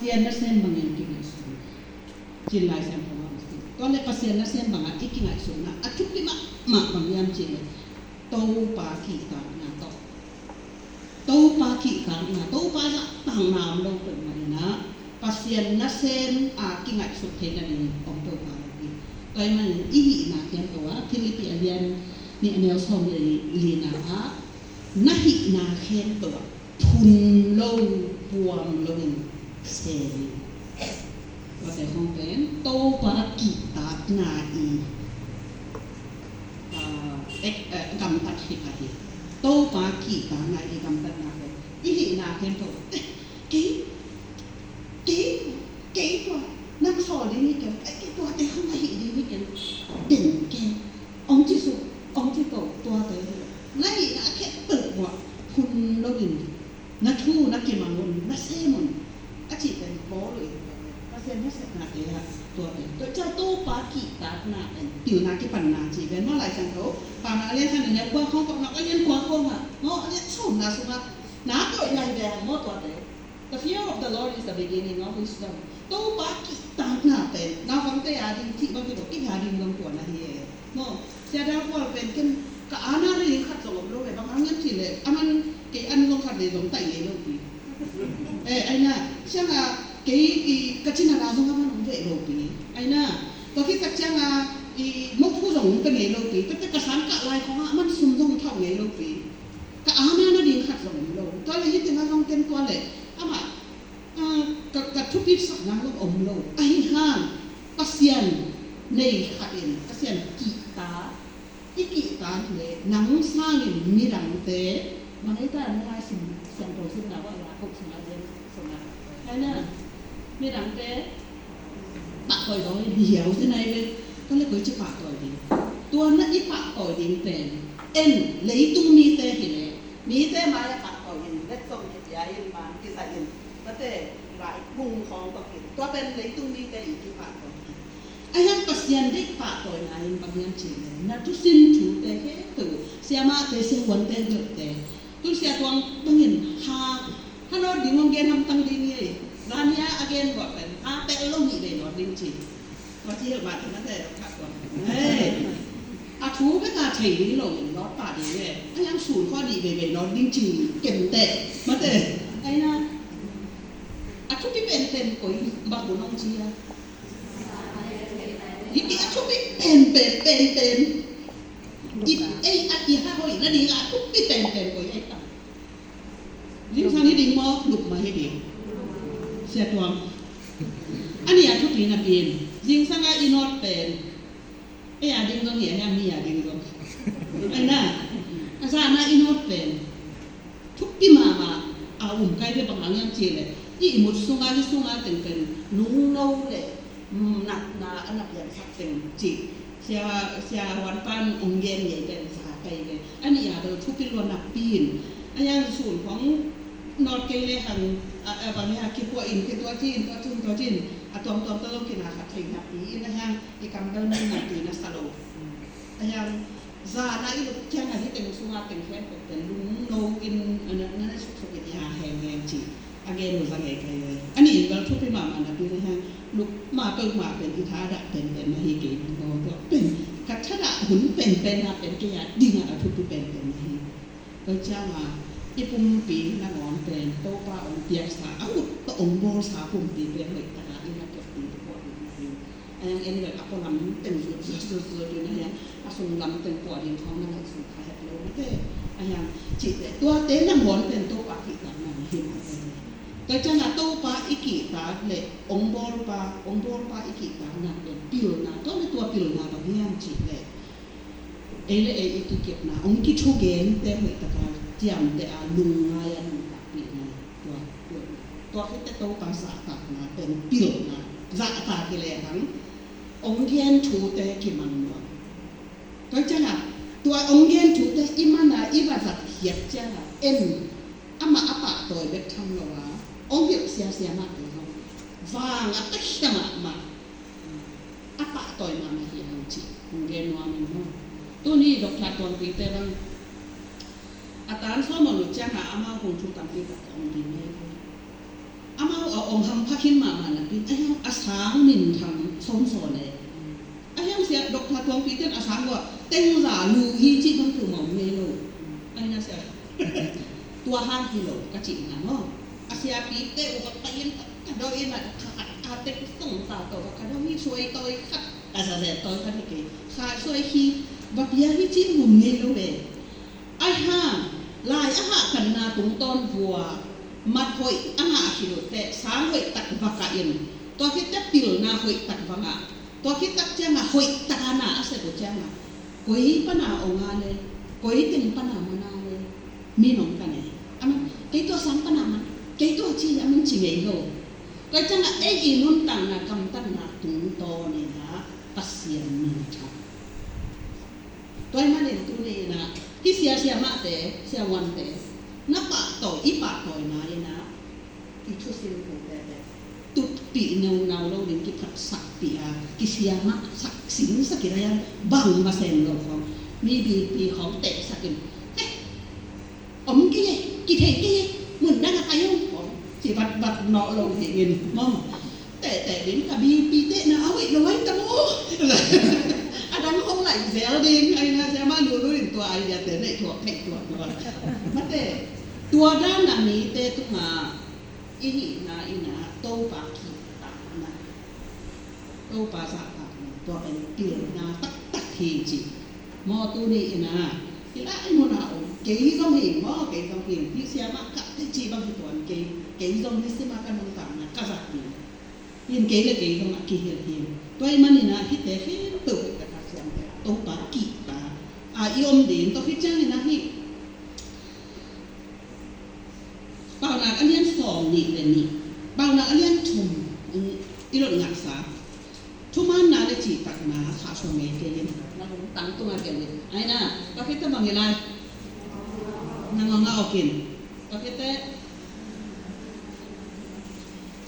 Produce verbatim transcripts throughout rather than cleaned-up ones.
Pasian nasem bangin kingaihsun, cin Lai Siangtho ah om si. Tua le Pasian nasem bangah i kingaihsunna a thupi mahmah bang hiam cih le Topa kihtakna tawh. Topa kihtakna, Topa zahtakna om lo peuhmah in ah Pasian nasem a kingaihsut theihna ding om peuhmah lo hi. Tua ahih manin i hihna khempeuh ah Philippi a lian nih a neu sawm le lina ah na hihna khempeuh ah phun lo, buang lo in sem in. Tuate khong pen Topa kihtakna i, ah, ek, eh, gamtat hi pah hi. Topa kihtakna i gamtatna pen i hihna khempeuh, eh, kei, kei, kei tua nang sawl ding hi kei, eh, kei tuate khong a hih ding hi kei, den kei, ong ci suk, ong ci to, tuate hi. Na hihna a khempeuh uah phun lo in na thu na kimang un, na sem un, a cih pen bawl uh hi. Pasian nasepnate ah tua pen, tua ciang Topa kihtakna pen pilna kipanna cih pen maw, Lai Siangtho Paunak a lian khat na neu kua khawng, Paunak a lian kua khawng ah maw, a lian sawmna sungah na koih lai ve hang maw tuate. The fear of the Lord is the beginning of wisdom. Topa kihtakna pen naupangte a ding cih bang hi lo, kei a ding zong tua na hi e. Maw, Sia Dal Kual pen ken ka ana na ding khat zong om lo e, bang hang hiam cih leh a man kei an zong khat le zong taih ngei lo pi. Eh, ai na, ciang a kei i ka cina la zong a man om ve lo pi. Ai na, tua khit tak ciang a i mokphu zong om pe ngei lo pi. Tua te ka sang kah lai khong a man sum zong thau ngei lo pi. Ka ana na ding khat zong om lo. Tua le hih teng a zong ken tua le amah, ah, ka, ka thupi sak nang lo om lo. Ahi hang Pasian nei khat in, Pasian kihta, i kihta le nang sangin midangte, mangai ta nang ai sim, siangtho simna bang la kok sung a zen sung a. Ai na, midangte pahtawi dong hi hiau te nai ve. Ka le koi ci pahtawi ding. Tua na i pahtawi ding pen en leitung mite hi le, mite mai a pahtawi in, let song kipia in, man kisa in, tate lai kung khong tok in. Tua pen leitung mite i kipahtawi in. Ahi hang Pasian deih pahtawina in bang hiam cih le na thusin thute khempeuh, siamahte, siavuante, belhte, tu Sia Tuang bangin ha, ha nawt ding hong gen hamtang ding hi. Zania a gen guah pen ha tel lo nih vei nawt ding ci. Tua ci hilh mah te mate, kha tuang. Hei. A thu bek a thei ding lo in nawt pah ding e. A hiang sun khua nih vei vei nawt ding ci ken teh mate. Ai na. A thupi penpen koi bang hun hong ci a. Hih a thupi penpen, penpen. I, ei, a i ha hoih na ding a thupi penpen koi ei ta. Zingsang hi ding maw, luk mah hi ding. Sia Tuang. A nih a thupi napi in zingsang a i nawt pen, ei a ding zong hi a, hiam, mi a ding zong. Ai na, a zan a i nawt pen thupi mahmah a um kai ve, bang hang hiam cih leh i ihmut sungah, hih sungah teng pen lungno le, mm, natna a na piangsak teng cih Sia, Sia Huan pan hong gen ngei pen sa kai ve. A nih a bel thupi lua napi in, a hiang sun khong nawt kei le hang, a, a bang hiang kipua in, kitua ci in, tua ci in, tua ci in, a tuamtuam tawh zong kina khat thei napi in, a hiang i kam bel mun napi na sa lo. A hiang zan a i luk ciang a hih teng sungah teng khempeuh pen lungno in, a na, na, na suksuk in i ha hengheng cih a gen uh za ngei kai ve. A nih in bel thupi mahmah napi in a hiang luk mah peuhmah pen i thadah penpen na hi kei ding maw, tua pen ka thadah hun penpen na pen kei a ding a thupi penpen na hi. Tua ciang a i pumpi nangawn pen Topa hong piaksa, a ut tawh hong bawlsa pumpi pen hoih tak a i na kep ding tua ding na hi. A hiang en bel a pua lam teng zuat zuat zuat zuat in a hiang a sung lam teng pua ding khawng na ngaihsun kha het lo mate. A hiang cihte tuate nangawn pen Topa kihtakna na hi mah pen. Tua ciang a Topa i kihtak le hong bawlpa, hong bawlpa i kihtakna pen pilna, tua le tua pilna bang hiam cih leh ei le ei i kikepna hong kithugente hoih tak a ciamteh a lungngai a nuntakpihna. Tua, tua, tua khit teh Topa zahtakna pen pilna, zahtak hi lehang hong gen thute kimang nuam. Tua ciang a tua hong gen thute i man a i va zat khiat ciang a en amah a pahtawi bek tham lo a hong hilh siasia mahte zong vang a takhia mahmah. A pahtawi mahmah hi hang cih hong gen nuam in maw. Tuni Doctor Tuangpi te bang a tan sawm a lut ciang a amau kong thu tampi tak hong ding hi. Amau a ong hampha khin mahmah napi, a hiang a sang minthang sawmsawn e. A hiang sia Doctor Tuangpi ten a sang lua tengza lu hi cih bang kum om ngei lo. Ai na sia tua hang hi lo ka cih na maw. A siapi te uh ka pai in ka dawh in a kha khat a tek song sa to ka dawh hi suai tawi khat a sa se tawi khat hi kei kha suai hi va pia hi cih bang om ngei lo e. Ai hang lai a hah kanna tungtawn vua mat hoih a ngah a khit uh teh sang hoih tak va kah in tua khit teh pilna hoih tak va ngah. Tua khit tak ciangah hoih tak a na a sep uh ciangah koi pana ong a le koi teng pana man a le mi nong kan e. A man kei tua sang pana man kei tua ci a man ci ngei lo. Tua ciangah ei i nuntakna kamtakna tungtawn inah Pasian nuntak. Tua ahih manin tuni inah hih sia siamahte siavuante na pahtawi i pahtawina inah i thusim pute te tutpih neunau lo ding kiphatsakpih a kisiamah sak singsak i raian bang masem lo khawng mi bipi khawng tehsak in eh om kei e kithei kei e mun dang a pai ung khawng ci vatvat nawh lo dingin maw. Tehteh ding ka bipi tehna a hoih lo ai ta maw. A dang hong laih zel ding ai na siamah lulu in tua ai dia te neih thuak theih tuak lo. Mate tua dan a mite tungah i hihna inah Topa kihtakna Topa zahtakna tua pen pilna taktak hi ci. Maw tuni inah i lai munah om kei zong hi maw kei zong hi hih siamah kah te ci bang hi tuan kei kei zong hih sima ka nuntakna ka zah hi. Hin kei le kei zong a kihilh hi. Tua ahih maninah hihte khempeuh hoih taka siamte a Topa kihta a i om ding tua hi ciangin ahi. Paunak a lian sawm nih le nih Paunak a lian thum i lot ngaksa thumaanna le cihtakna khah suang ngei kei in na hong tangtunga kei in aina tua khit teh bang hi lai na ngawngah awkin tua khit teh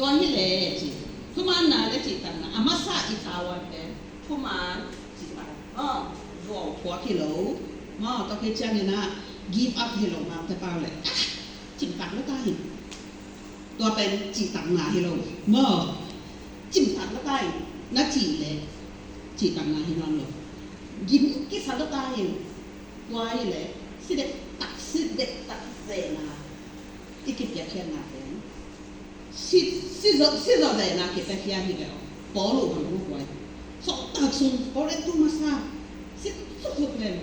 tua hi le ci thumaanna le cihtakna a masa i tavuan te thumaan cihtak aw zuau thuak hi lo maw tua khit ciangin ah give up hi lo maw te pau le cihtak lo ta hi. Tua pen cihtakna hi lo maw. Cihtak lo ta hi na cih le cihtakna hi nawn lo. Gim kisa lo ta hi. Tua hi le si dektak si dektak zena i kipiakkhiatna pen si zawh zena kipiakkhiat hi le aw Paul uh bang uh kuai sawhtak sung Korintu masa si sukuk lem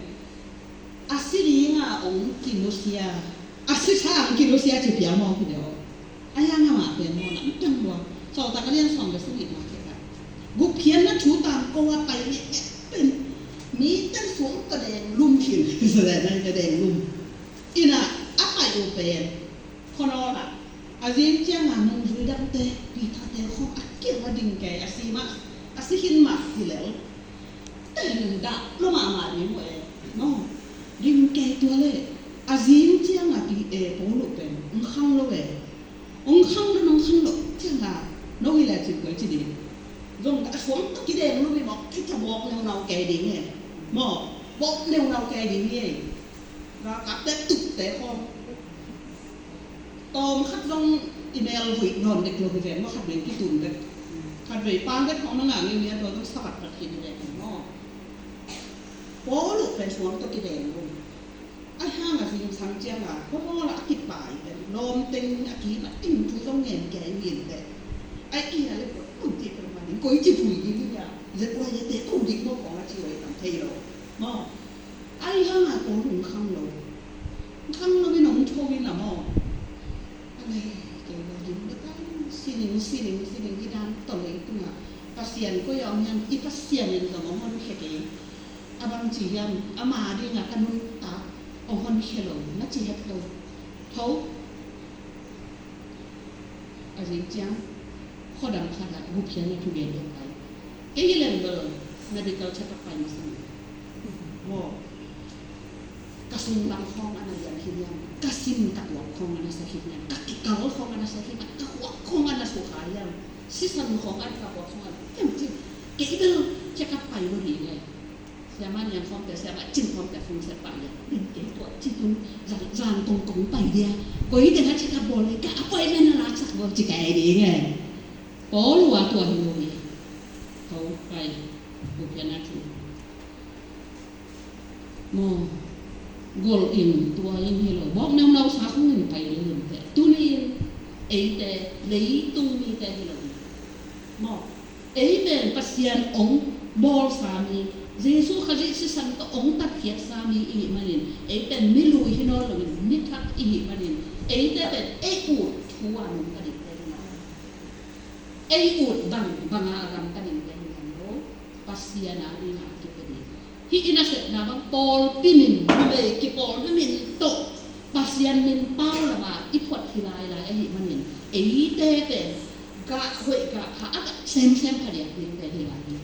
a si dinga ong kinusia a si sa ong kinusia ci pia maw hi le aw. A hiang amah pen maw lam piang lua sawltak a lian sawm le sung it mah khe ka gupkhiatna thu tangko a pai ngekngek pen mi ten suang ka deng lum khin zalen a hi ka deng lum ina a pai uh pen khonawla a zing cianga nungzui dangte pitate khong a kiang a ding kei a si mah a si khin mah hi lel. Pen dah lo mahmah ding uh e maw ding kei tua le a zing cianga pi e Paul uh pen ong khang lo e. Ong khang lo nong khang lo cianga no hi le cin koi ci ding zong a suang tak kideng lo mi maw kei ca bawk neunau kei ding e maw bawk neunau kei ding e. Ralkapte tukte khawng tawm khat zong i mel vuih nawn dek lo hi ve maw khat vei kitun dek khat vei pang dek khawng na ngah ngei mi a tua zong sabat pat khin hi ve kan maw. Paul uh pen suang tawh kideng lo a hang a zingsang cianga khawmawl a kipai pen lawm teng a kim a ting thu zong ngen kei hi in teh. Ai i na le koi kong ti pen ma ding koi ci pui ding hi a zek ua ye te kong dik maw khawng a ci oi tam thei lo maw. Ai hanga kong hong khang lo khang lo in hong tho in a maw. A lei kei lo ding bek a sining sining sining i dan tawh lei tunga Pasian koi a om hiam i Pasian in zong hong honkhia kei. A bang ci hiam ama dinga ka nuntak hong honkhia lo na ci het lo. Tho. A zing ciang khuadang khatah gupkhiatna thugen dong pai. Kei hi leng bel medical check up pai masa ni. Maw ka sunglam khawng a na lian hi hiam? Ka sin ka tuak khawng a na sak hi hiam? Ka kikal khawng a na sak hi hiam? Ka khuak khawng a na sukha hiam? Sisan khawng a ka puak khawng a na hiam ci. Kei bel check up pai lo ding e. Siamah niam khawmte, siamah cing khawmte phone set pah lian. Nin kei tuah ci tun zan, zan kongkong pai dia. Koi teng a ci ka bawl lei ka appointment a laksak bawl ci ka ei ding e. Paul ua tua hi lo hi. Ko pai. Ko pian a thu. Maw, golh in tua in hi lo. Bawk neunau sa khong in pai lo in teh. Tuni in eite leitung mite hi lo. Maw, ei pen Pasian ong bawlsa mi, Jesu Khazih sisan tawh ong tatkhiatsa mi i hih manin, ei pen mi lui hi nawn loin mi thak i hih manin, eite pen ei ut thu a nungta dingte hi nawn lo. Ei ut bang banga a gamta dingte hi nawn lo. Pasian a ding a kipia ding. Hih i nasepna bang pawlpi min, numei kipawlna min tawh Pasian min pau lama i phuat hi lailai ahih manin, eite pen gah hoih gah pha a gah semsem phadiak dingte hi lai hi.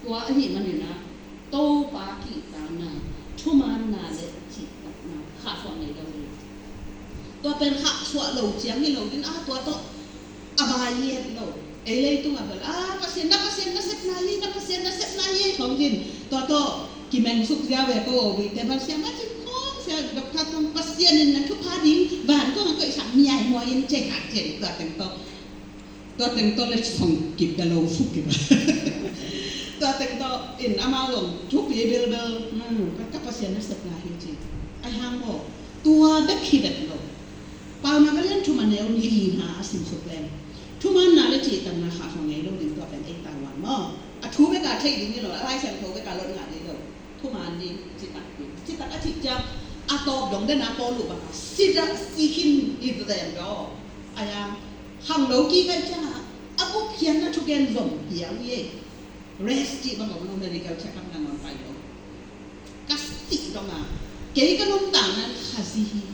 Tua ahih manin ah Topa kihtakna, thumaanna le cihtakna khahsuah ngei lo hi. Tua pen khahsuah lo ciang hi lo ding a, tua tawh a bai et lo. Ei leitung a bel a Pasian, na Pasian nasepna hi, na Pasian nasepna hi khong din. Tua tawh kimengsuk zia ve ko o bi te bel siamah cing khong sia, doctor tawh Pasian in na thupha ding van kong a koihsak miai muai in cek hak cek tua teng tawh. Tua teng tawh le song kip da lo fuk kip. Tua teng tawh in amau zong thupi bilbil. Hmm, ka, ka Pasian nasepna hi ci. Ai hang maw. Tua bek hi bek lo. Paunak a lian thum a neu lina a simsuk leng, thumaanna le cihtakna khahsuah ngei lo ding tua pen ei tawh a maw. A thu bek a theih ding hi lo, a Lai Siangtho bek a lot ngah ding hi lo. Thumaan ding, citak ding. Citak a cih ciang a tawp dong den a Paul uh bang a si dah si khin i ven daw. A yang khangno kik a ciang a, a gupkhiatna thugen zom hi a ui ei. Rest cih bang om lo, medical check up nangawn pai lo. Ka sih dong a, kei ka nuntakna Khazih hi.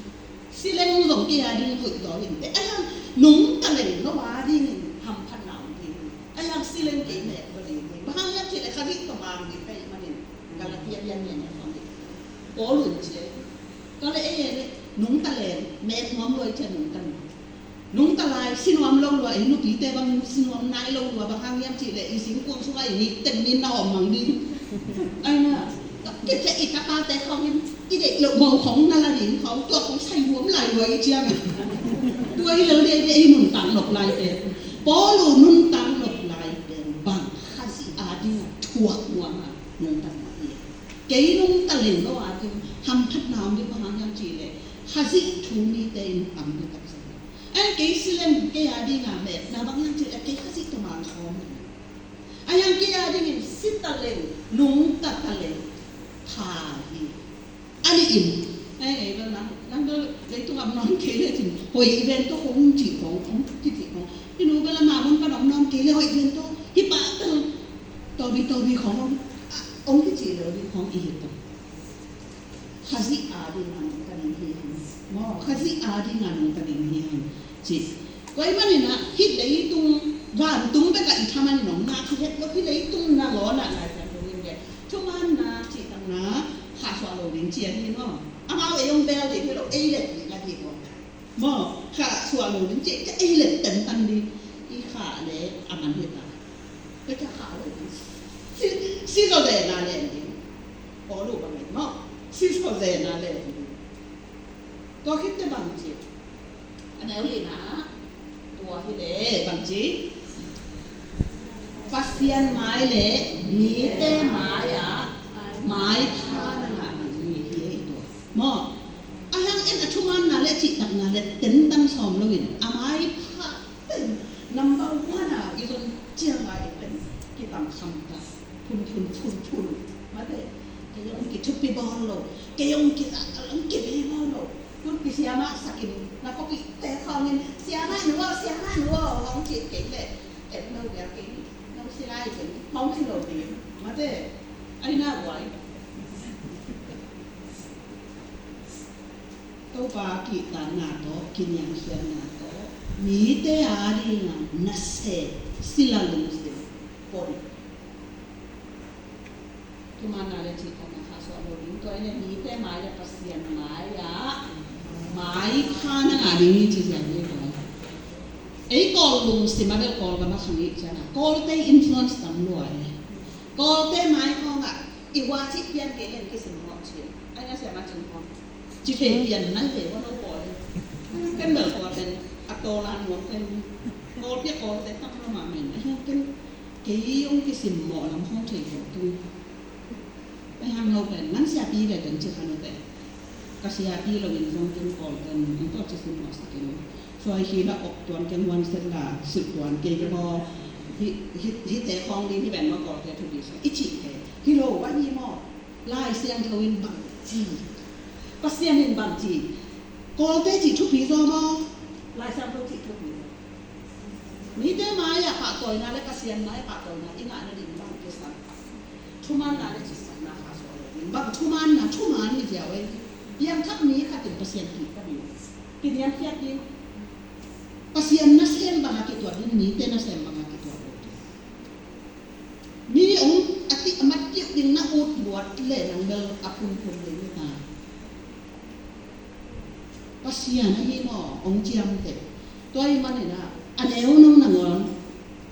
Si leng zong kei a ding hoih zaw hi inteh. A yang nungta leng lo a dingin hamphatna om ding hi. A yang si leng kei mek zaw ding hi. Bang hang hiam cih leh Khazih tawh mang ding ka hih manin. Galatia lian nih a neu sawm nih. Paul un ci a hi. Tua leh ei leh nungta leng mek nuam lua i ci a nungta nuam. Nungta lai, si nuam lo lua, ei nupite bang si nuam nai lo lua, bang hang hiam cih leh i singkuang sungah i nik teng nin na om mang ding. Ai na, ka kece i tapate khawng in, i deih loh mo khawng na la ding khawng, tua khawng sai nuam lai lua i ciang a. Tua hi lo deh deh i nuntak nop lai te. Paul uh nuntak nop lai te bang Khazih a ding a thuak nuam a nuntak nuam hi. Kei nungta leng lo a ding hamphatna om ding bang hang hiam cih leh Khazih thu mite in tam hi taksa. Ai kei si leng kei a ding a mekna bang hiam cih leh kei Khazih tawh mang khawm hi. Ai hang kei a dingin si ta leng, nungta ta leng, pha hi. A nih in, ai, ai, bel nang, nang bel leitung a om nawn kei le cin, hoih i ven tawh hong cih khong, hong cih khong. I nu bel ama mun pan om nawn kei le hoih i ven tawh, hi pah tel, tawbi, tawbi khong, hong, a, hong cih lo ding khong i hi tawh. Khazih a ding a nungta ding hi hang. Maw, Khazih a ding a nungta ding hi hang. Ci. Tua ahih manin ah, hih leitung, vantung bek a i thaman in om ngak hi het lo, hih leitung nangawn ah Lai Siangtho in gen. Thumaanna, cihtakna, khahsuah lo ding ci a hi maw. Amau ei hong bel ding hi lo, ei let ding a hi maw. Maw, khahsuah lo ding ci, ci ei let tentan ding. I khah leh a man hi ta. Ka kia khah lo ding. Si, si zaw zen a len ding. Paul uh bang hi maw. Si zaw zen a len ding. Tua khit teh bang ci. A neu lina. Tua hi leh bang ci. Pasian mai le mite mai ah maipha na ngah ding hi ei tua. Maw. A hang en a thumaanna le cihtakna le tentan sawm loin a maipha ten number one a i zon ciang a i pen kitam kham ta. Phun, phun, phun, phun. Mate, kei hong kithupi bawl lo. Kei hong kila, hong kibe bawl lo. Tun kisiamah sakin, na khuapihte khawngin, siamah nu aw, siamah nu aw, hong ci kei leh. Et lo bia kei, no silai kei, hong ci lo ding. Mate, ai na guai. Topa kihtakna tawh, kiniamkhiatna tawh, mite a dingin nasep, sila lungsim, pon. Thumaanna le cihtakna khahsuah lo ding, tua hi leh mite mai le Pasian mai ah maipha na ngah ding hi ci ziau hi tua. Ei Kawl lungsim a bel Kawl gam a khang i ciang a, Kawlte influence tam lua hi. Kawlte mai khawng ah I ua cih pian kei leng kisimmawh cin. Ai na siama cin kong ci thei pian nai thei ua lo pawl. Ken bel pawl ten a tawl a nuam ten. Kawl pia kawl ten tam lo mah men. Ai ken kei ong kisimmawh lam hong thei kong tung. Ai hang lo pen nan siapi ve ken ci khan ute. Ka siapi lo in zong ken kawl ken ong tawh ci simmawh sa kei lo. Suai hi la ok tuan keng wan set la silh tuan kei keng aw. Hi, hi, hite khawng ding hi ven maw kawlte thupi sung i cih kei hi lo a hi maw? Lai Siangtho in bang ci? Pasian in bang ci? Kawlte cih thupi zaw maw? Lai Siangtho cih thupi zaw. Mite mai-ah pahtawina le Pasian mai-ah pahtawina i ngahna ding bang kisam? Thumaanna le cisakna kha suak lo ding bang thumaanna thumaan hi ziau ei. Piangthak mi khat in Pasian kihta ding, kiniamkhiat ding. Pasian nasem banga kituat ding, mite nasem banga kituat lo ding. Mi ong a tih a mat kiuh ding na ut buat le nang bel a phunphun ding hi ta. Pasian ahi maw ong ciamteh. Tua ahih manin ah a neu nung nangawn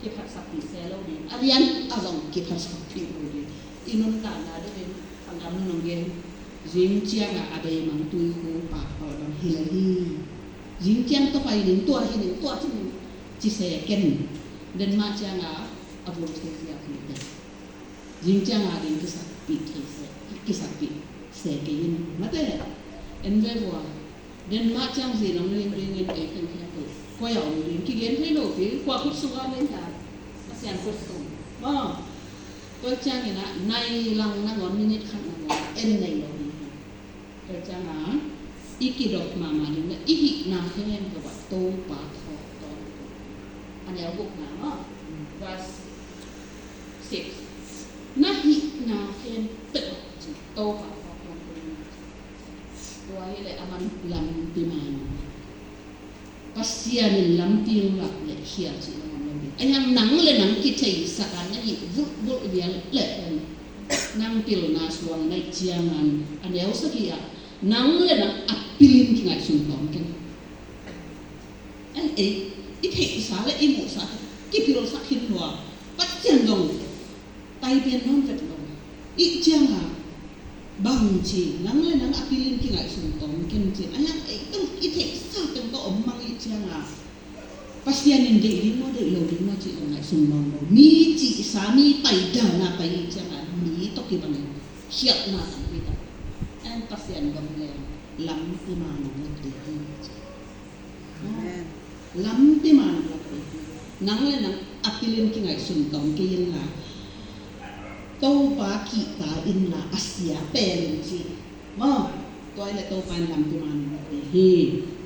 kiphatsakpih se lo ding, a lian a zong kiphatsakpih lo ding. I nuntakna dongin a ngam nung nong gen. Zing ciangah a beimang tuihu pakpal bang hi le hi. Zing ciang tawh pai ning, tua hi ning, tua ci ning, ci se ken. Denmah ciangah a vul thei ziau hi te. Zing ciangah ding kisakpih thei se, kisakpih se kei in. Mate, en ve vua. Denmah ciang zi nong ling dingin ei khengkhia tu. Koi a om ding kigen thei lo pi, kua khut sung a nei ta. Pasian khut sung. Maw. Koi ciangin ah nai lang nangawn minit khat nangawn en nei lo ding. Tua ciangah i kidop mahmah ding le i hihna khempeuh ah Topa thawh tawntung. A neu gukna maw? Verse six. Na hihna khempeuh ah ci Topa thawh tawntung. Tua hi leh a man lampi man. Pasian in lampi lak le khial cih lo ngam lo ding. Ahi hang nang le nang kitheisak a na hih vulhvulh vial le pen nang pilna suang na hih ciangin a neu sagih ah nang le nang a pilin kingaihsun tawm keng. An ei i theihsa le i muhsa kipilsak khin lua. Pasian dong tai pian nawn vet lo. Ih cianga bang ci nang le nang a pilin kingaihsun tawm ken cin a hiang ei teng i theihsa teng ka om mang ih cianga Pasian in deih ding maw deih lo ding maw cih lo ngaihsun nawn lo. Mi cihsa mi paidana pai ih cianga mi tawh kibangin khialhna tampi tak. An Pasian dong leng lampi man nang ding hi. Amen. Lampi man nang ding hi. Nang le nang a pilin kingaihsun tawm kei in la Topa kihta in la a sia pel in ci. Maw, tua i le Topa in lampi man nang ding hi.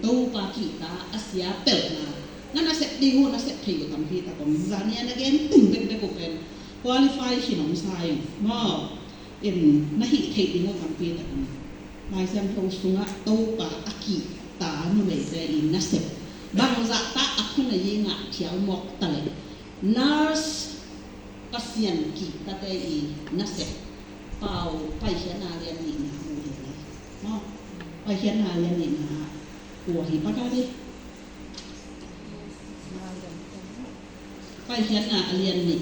Topa kihta a sia pelna na na sep ding uh na sep thei uh tampi tak om. Zania na gen tum bekbek uh pen qualify hi nong sa in. Maw, in na hih theih ding uh tampi tak om. Lai Siangtho sungah Topa a kihta numeite i nasep bangzahta a khua na i ngah thial mawk ta le nurse Pasian kihtate i nasep pau Paikhiatna lian nihna mu hi le maw? Paikhiatna lian nihna ah kua hi paka dih? Paikhiatna a lian nih